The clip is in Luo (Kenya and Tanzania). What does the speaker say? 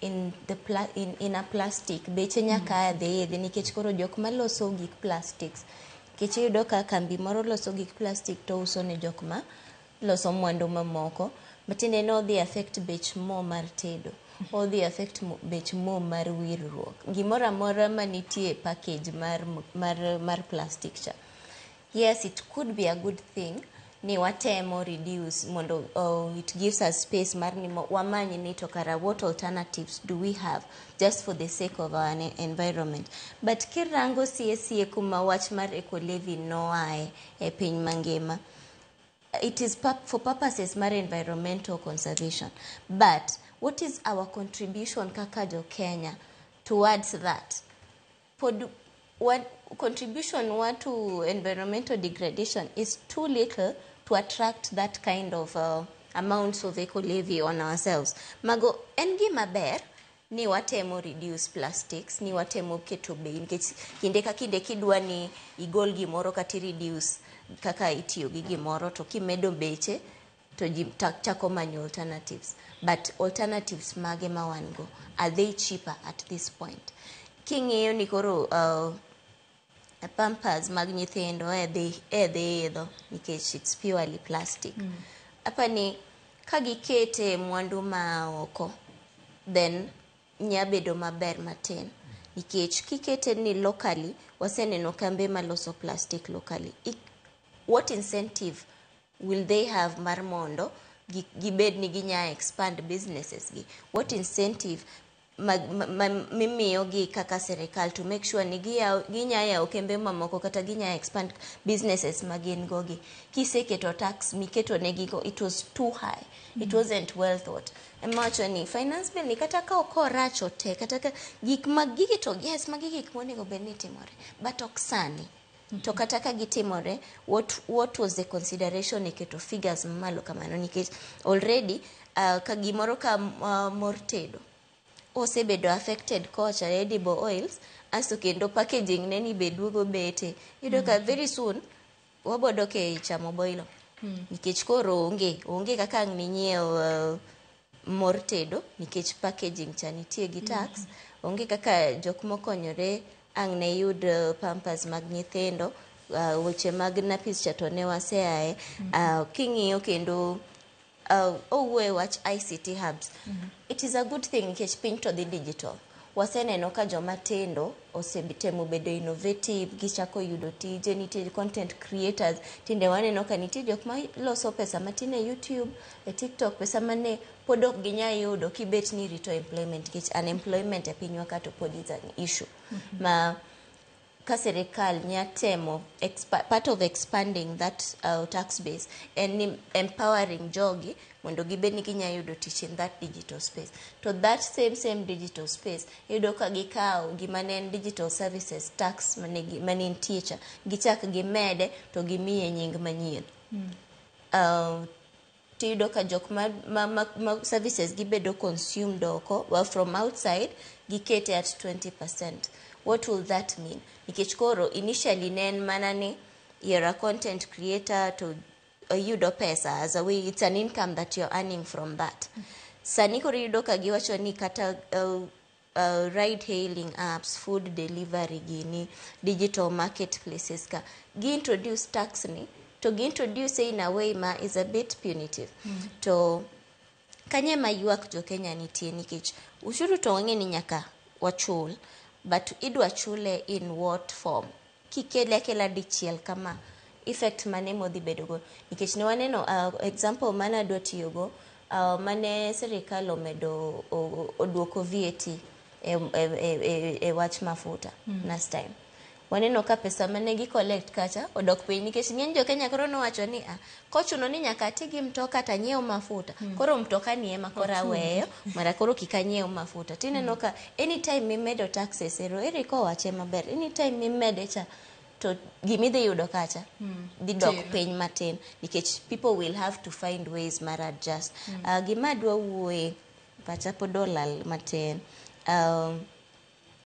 in the in a plastic beche nyaka dhi idhi, nikech koro jok maloso gik plastics, nikech iyudo ka kambi moro loso gik plastic to uso ne jok ma loso mwandu mamoko. Matiende ni odhi affect bech mo mar tedo, odhi affect bech mo mar wirruok, gimoro amora manitie e package mar plastic cha. Yes, it could be a good thing ni watemo reduce mondo it gives us space mar ni wamany ni to kara what alternatives do we have, just for the sake of our environment. But kirango sie sie kuma wach mar eco levy noae e piny mangima, it is for purposes mar environmental conservation, but what is our contribution kaka jo Kenya towards that? Pod what contribution wa to environmental degradation is too little to attract that kind of amounts of eco levy on ourselves. Mago en gima ber ni watemo reduce plastics, ni watemo keto bei, nikech kinde ka kinde kidwa ni igol gimoro kata i reduce kaka itiyo gi gimoro, to kimedo beche to ji chako manyo alternatives. But alternatives mage ma wan go? Are they cheaper at this point? King'iyo ni koro pampers mag nyithindo e dhi idho nikech it's purely plastic. Apani ka gikete mwandu ma oko, then nya bedo maber matin, nikech kikete ni locally, waseneno kambe maloso plastic locally. What incentive will they have mar mondo gibed ni ginya expand businesses gi? What incentive mimiyogi kaka serikal to make sure ni ginya yawo kembe mamoko kata ginya expand businesses ma gin go gi? Kiseketo tax miketo negigo, it was too high. It wasn't well thought. Emawacho ni finance bill ni, kata ka ok oracho te, kata ka gik ma gigi to yes, magi gik monego bed ni timore, but ok sani. To kata ka gitimore, what was the consideration e keto figures mamalo kamano? Nikech already ka gimoro ka mor tedo osebedo affected kocha, edible oils, asto kendo packaging ne ni be duogo bete, iyudo ka very soon wabodok e chamo boilo, nikech koro onge kaka ang' ninyiew mor tedo nikech packaging cha nitie gi tax. Onge kaka jok mokonyore ang' ne yud pampers mag nyithindo. Weche mag nappies cha to ne waseaye. King'iyo kendo owuoyo wach ICT hubs. It is a good thing nikech piny to dhi digital. Waseneno ka joma tindo osetemo bedo innovative, gichako yudo tije, nitie content creators. Tinde waneno ka nitie jok ma loso pesa matin e YouTube, e TikTok, pesa mane pod ok ginyal yudo kibet ni rito employment, nikech unemployment e pinywa ka to pod is an issue. Ma ka sirikal nya temo part of expanding that tax base en ni empowering jogi mondo gibed ni ginya yudo tich in that digital space. To that same digital space, iyudo ka gikawo gima ne en digital services tax mane nitie cha, gichak gimede to gimiye nying manyien. Tiyudo ka jok ma services gibedo consumed oko, well, from outside, gikete at 20%. What will that mean? Nikech koro initially ne en mana ni you're a content creator to iyudo pesa as a way, it's an income that you're earning from that. Sani koro iyudo ka giwacho ni kata ride hailing apps, food delivery gini, digital marketplaces, ka gi introduce tax ni to gi introduce in a way ma is a bit punitive. To kanye ma ywak jo Kenya nitie? Nikech ushuru to wang'e ni nyaka wachul, but idwa chule in what form? Kikele akela dichiel kama, effect mane modhi bedogo? Nikech ne waneno example mane adwa tiyogo, mane sirikal omedo oduoko VAT e wach mafuta. Last time waneno ka pesa mane gi collect kacha odok piny, nikech ng'eny jo Kenya koro nowacho ni ah, kochuno ni nyaka ati gi mtoka tanyiew mafuta, koro mtoka ni ema koro aweyo mara koro kik anyiew mafuta. Tineno ka anytime mimedo taxes, ero eri kowache maber, anytime mimede cha to gimidhi yudo kacha dhi dok Tin. piny matin, nikech people will have to find ways mar adjust. Gima adwa wuoye, pacha pod olal matin.